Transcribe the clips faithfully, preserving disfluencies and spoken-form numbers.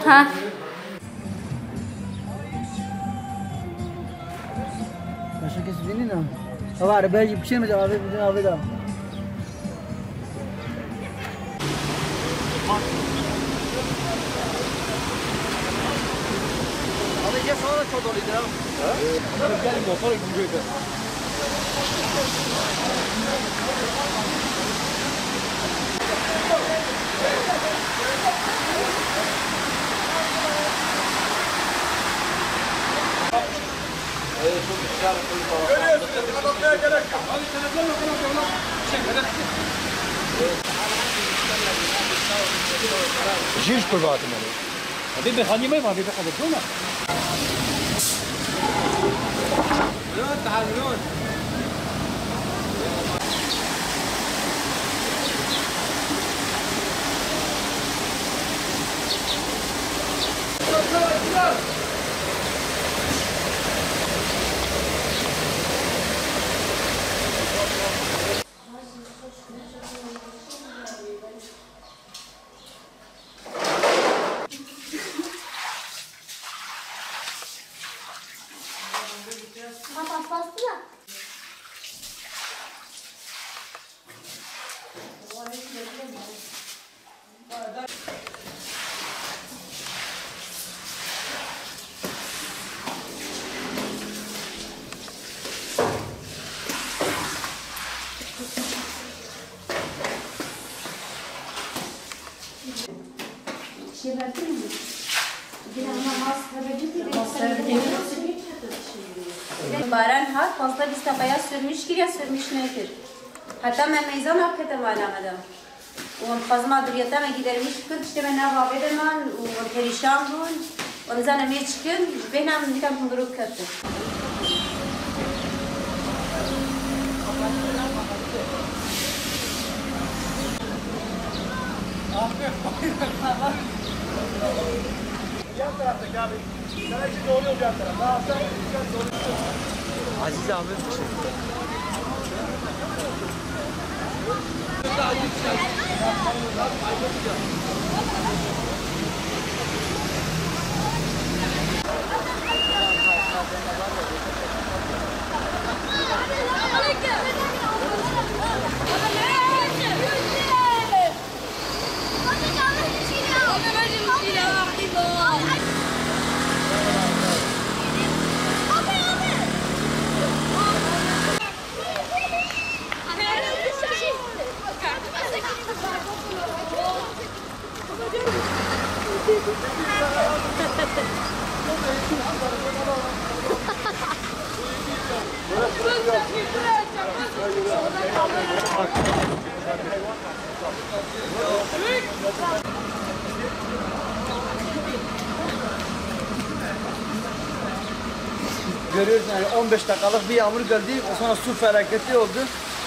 Ha. Başka kes dinliyor mu? Ama arabaya bir şey mi? Abi, bir abi daha. Abi ya sana da çok doluydu ha. Gel motor gücüydü. Jî ji kurbatê me. Bê bê xanî me ma bê bê xanî me. Baran hat, panzdeh bîst deqeya sürmüş kir ya sürmüş nekir. Heta me meyzan hakete mala me de. Û em dixwazin ma duriyeta me gidermiş bikin, tiştê me nav avê de man û em perîşan bûn. Û nizanim ê çi kin, ji bêhna min dîka min girûk keftin. Yan taraftaki abi. Sen iki doğru yol yan taraf. Daha sen iki doğru. Aziz abi. Görüyorsun yani on beş dakikalık bir yağmur geldi. O sonra su felaketi oldu.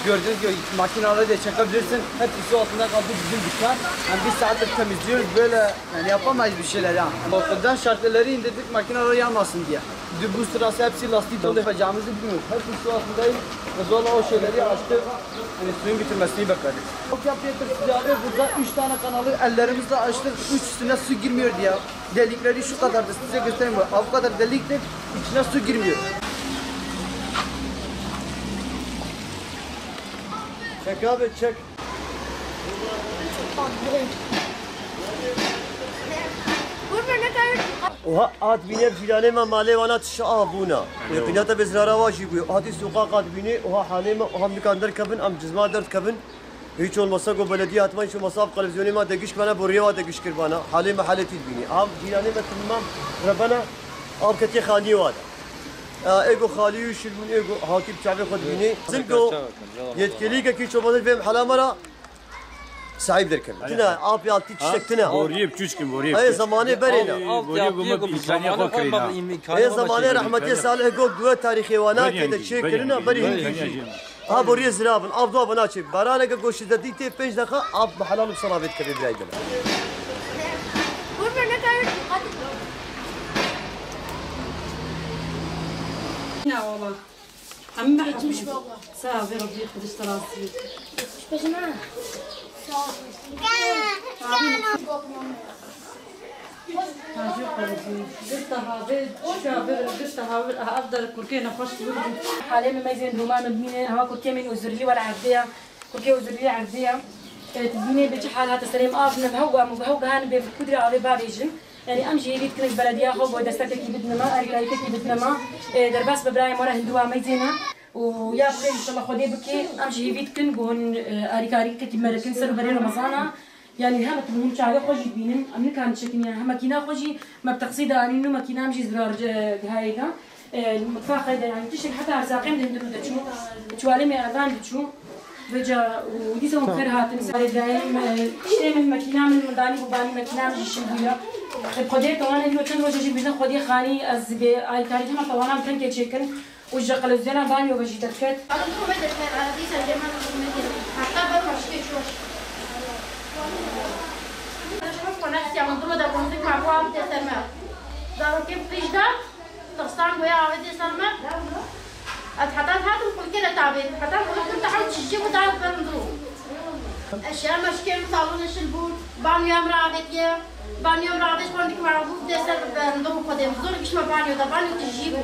Gördüğünüz gibi makineleri de çekebilirsin. Hepsi su altında kaldı bizim dükkan. Yani bir saattir temizliyoruz. Böyle yani yapamayız bir şeyler ya. Okuldan şartelleri indirdik makineleri yanmasın diye. Dün bu sırası hepsi lastik dolu yapacağımızı bilmiyoruz. Hepsi su altındayız. Ve zorla o şeyleri açtık. Hani suyun bitirmesini bekledik. Çok yapıyor sıcaklığı. Burada üç tane kanalı ellerimizle açtık. Üç üstüne su girmiyor diye. Delikleri şu kadardır. Size göstereyim bak. Bu kadar deliktir. İçine su girmiyor. Çek abi, çek. Oha, hat bîne cîranê me malê wana tişa av bûna. Wê qînata bezrara wa jî bûye. Hatî soqaq hat bîne, oha halê me, oha em nikan derkevin, em cizma derdikevin. Hiç olmasa ku belediye hatman, hiç olmasa av televizyonê me degiş bana, bo rêwa degiş kir bana. Halê me halê tî dibîne. Av cîranê me timam rebena, av ketiye xaniyê wa de. Ê ku xalî û şil bûn, ê ku hatî bi çavê xwe dibîne. Zin ku yetkilî ke kî çobanir vê mehela me ra sahîb derkevin. Tine, apê altî tiştek tine. Boriyê biçûçkin, boriyê. Ê zemanê berê ne. Boriyê ku me bi îmkaniyê xwe kirîna. Ê zemanê rehmetê Salih Gok duwe tarîxê wana ke de çêkirina berî hingî jî. Ha boriyê zirabin, av dua bana çê. Baraneke ku şiddetî tê pênc deqa, av bi helal û bi selavê dikeve birayê dine. Vurma ne kadar. Ya Allah. Hem de geçmiş baba. Sağ ol, Rabbi, Kudüs razı olsun. Geçmiş başına. Sağ ol. Abi. Gişta havê, gişta havê, ev der kurkê nexweş bû. Halê min meyzên Rûma min bîne, hema kurkê min uzurlî were erdê ya. Kurkê uzurlî erdê ya. E, tu dibînê bi çi hal hate serê min, av nebe hew, em hew gihan bê kudrê avê bavêjin. Yani em jî hêvî dikin ji belediya xwe bo destekekî bidine me, alîkarîkekî bidine me. E, derbas bi birayê me re hindu wa meyzê ne. Û ya bixêr inşallah Xwedê bike, em jî hêvî dikin ku hûn, e, alîkarîkekî me re kin ser û berê Remezana. Yani heme tu hûn çavê xwe jî dibînin, em nikarin çekin, yani hema kîna xwe jî me bi teqsî de anîn û me kîna em jî zirar, e, gihayê de. E, mutfaxê de, yani tiştek heta erzaqê min de hindir û de çû. Çiwalê me evan diçû. Vêca û dîsa hûn xêr hatin. Serê dayê me, tiştê min, mekîna min, min danî bû banî, mekîna min jî şil bûya. Xwedê tawana îro çend roje jî bizin Xwedê xanî ez bê alîkarî hema tawana min tenkê çêkin. Û ji qelezyena banyo ve jî derket. Alın durumu da sen aradıysan Cemal durumu da. Hatta ben başka çok. Çok koneksiya min durumu da konuştuk ma bu abi de serme. Zarokê pijda. Tirsan goya avê tê ser me. Ez heta hatim kulkê re tavê. Heta kulkê te hew çijî ku da ber min dû. Eşya meşkê min salonê şil bû. Banyoya min re avêtiye. Banyoya min re avêt xwendik me bû tê ser ber min dû Xwedê min. Zor giş me banyo da. Banyo tijî bû.